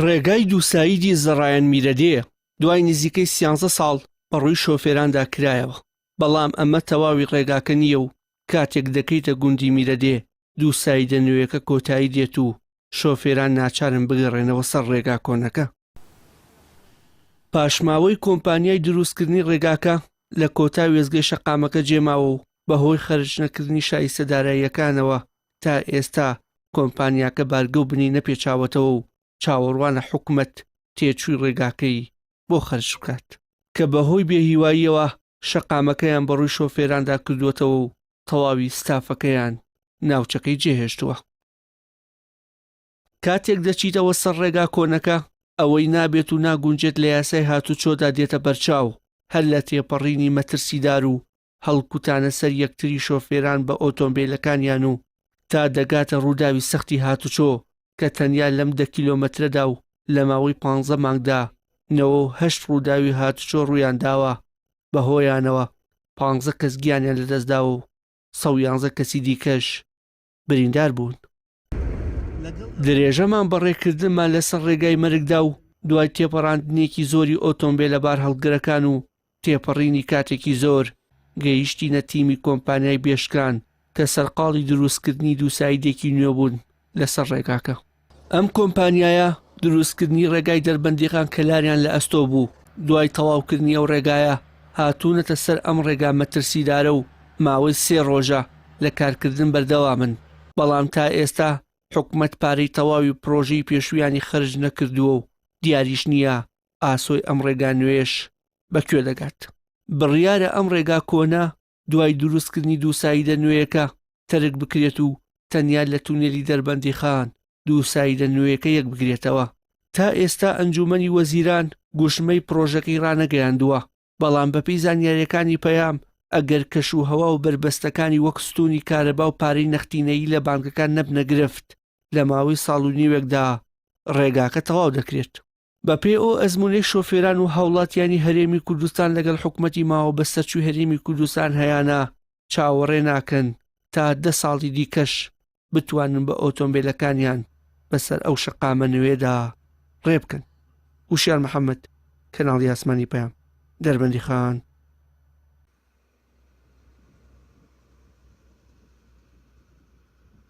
ڕێگای دووسایدی زەڕایەن میرەدێ دوای نزیکەی سیانزە ساڵ بەڕووی شۆفێراندا کرایەوە، بەڵام ئەمە تەواوی ڕێگاکە نییە و کاتێک دەکەیتە گوندی میرەدێ دووسایدە نوێیەکە کۆتایی دێت و شۆفێران ناچارن بگەڕێنەوە سەر ڕێگا کۆنەکە. پاشماوەی کۆمپانیای دروستکردنی ڕێگاکە لە کۆتا وێستگەی شەقامەکە جێماوە و بەهۆی خەرجنەکردنی شایستە داراییەکانەوە تا ئێستا کۆمپانیاکە بارگە و بنی نەپێچاوەتەوە و چاوەڕوانە حکومەت تێچووی ڕێگاکەی بۆ خەرج بکات کە بەهۆی بێهیواییەوە شەقامەکەیان بەڕووی شۆفێراندا کردووەتەوە و تەواوی ستافەکەیان ناوچەکەی جێهێشتووە. کاتێک دەچیتەوە سەر ڕێگا کۆنەکە، ئەوەی نابێت و ناگونجێت لە یاسای هاتوچۆدا دێتە بەرچاو، هەر لە تێپەڕینی مەترسیدار و هەڵکوتانە سەر یەکتری شۆفێران بە ئۆتۆمبیلەکانیان و تا دەگاتە ڕووداوی سەختی هاتوچۆ کە تەنیا لەم دە کیلۆمەترەدا و لە ماوەی پانزە مانگدا 98 ڕووداوی هاتوچۆ ڕوویانداوە، بەهۆیانەوە پانزە کەس گیانیان لەدەستداوە و 111 کەسی دیکەش بریندار بوون. درێژەمان بە ڕێکردنمان لەسەر ڕێگای مەرگدا و دوای تێپەڕاندنێکی زۆری ئۆتۆمبێلە بارهەڵگرەکان و تێپەڕینی کاتێکی زۆر گەیشتینە تیمی کۆمپانیای بێشکان کە سەرقاڵی دروستکردنی دووسایدێکی نوێ بوون لەسەر ڕێگاکە. ئەم کۆمپانیایە دروستکردنی ڕێگای دەربەندیخان کەلاریان لە ئەستۆ بوو، دوای تەواوکردنی ئەو ڕێگایە هاتوونەتە سەر ئەم ڕێگا مەترسیدارە و ماوەی سێ ڕۆژە لە کارکردن بەردەوامن، بەڵام تا ئێستا حکومەت پارەی تەواوی پڕۆژەی پێشوویانی خەرج نەکردووە و دیاریش نییە ئاسۆی ئەم ڕێگا نوێیەش بە کوێ دەگات. بڕیارە ئەم ڕێگا کۆنە دوای دروستکردنی دووسایدە نوێیەکە تەرک بکرێت و تەنیا لە تونێلی دەربەندیخان دووسایدە نوێیەکە یەکبگرێتەوە. تا ئێستا ئەنجوومەنی وەزیران گوشمەی پڕۆژەکەی ڕانەگەیاندووە، بەڵام بەپێی زانیارییەکانی پەیام، ئەگەر کەشوهەوا و بەربەستەکانی وەک ستوونی کارەبا و پارەی نەختینەیی لە بانکەکان نەبنە گرفت، لە ماوەی ساڵ و نیوێکدا ڕێگاکە تەواو دەکرێت. بەپێی ئەو ئەزموونەی شۆفێران و هاوڵاتیانی هەرێمی کوردستان لەگەڵ حکومەتی ماوە بەسەرچووی هەرێمی کوردستان هەیانە، چاوەڕێ ناکەن تا دە ساڵی دیکەش بتوانن بە ئۆتۆمبێلەکانیان بەسەر ئەو شەقامە نوێدا ڕێ بکەن. وشیار محەمەد، کەناڵی ئاسمانی پەیام، دەربەندیخان.